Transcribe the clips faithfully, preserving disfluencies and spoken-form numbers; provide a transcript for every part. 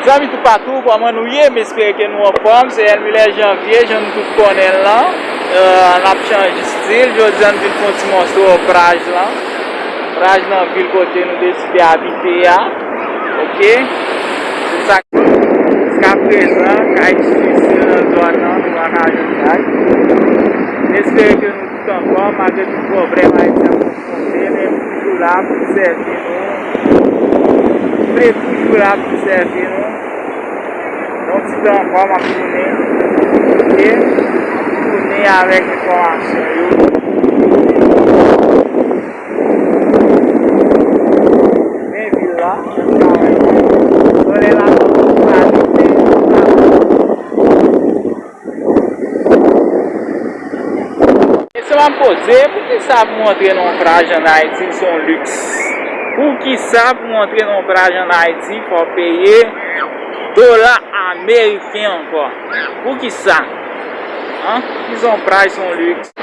Zanmi toupatou, kòman nou ye? M espere ke nou anfòm. Se Elmiller Janvier, jan nou tout konnen l lan. Euh, n ap chanje stil. Jodi a, n vin fè yon ti mòso plaj lan. Plaj nan vil kote nou deside abite a. Ok? Se sa. Jiskaprezan, kay difisil nan zòn nan, nou pa ka jwenn kay. M espere ke nou tout anfòm, malgre tout pwoblèm Ayiti ap konfwonte, men m toujou la pou sèvi nou. M vle toujou la pou sèvi nou. Yon ti tan ankò, m ap tounen. Ok? M ap tounen avèk enfòmasyon yo. Men vil la, solèy la pa pale, men Kesyon m ap poze, poukisa pou antre nan yon plaj ann Ayiti, se yon liks? Poukisa pou antre nan yon plaj ann Ayiti, fò w peye dola ameriken ankò? Poukisa? An? Poukisa yon plaj se yon liks?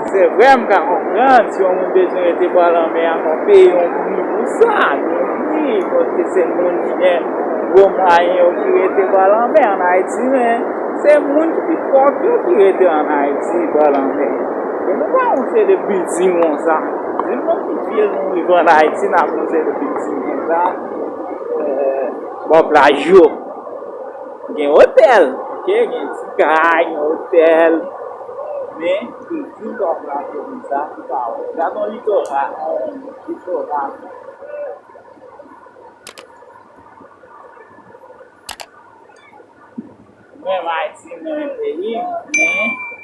Se vre, m ka konprann si yon moun bezwen rete bò lanmè a, fò peye yon pri pou sa. Yon pri, paske se moun ki gen gwo mwayen yo ki rete bò lanmè ann Ayiti, men se moun ki pi pòv yo ki rete ann Ayiti bò lanmè. E nou pa yon seri de bilding konsa. Di m nan ki vil nou rive ann Ayiti, n ap yon seri de bilding konsa. Eh, bò plaj yo. Gen otèl, ok, gen ti kay, gen otèl. Men, bilding bò plaj yo konsa, ou pa wè. Gade yon litoral, yon litoral. Mwen, Ayiti, mwen, peyi, men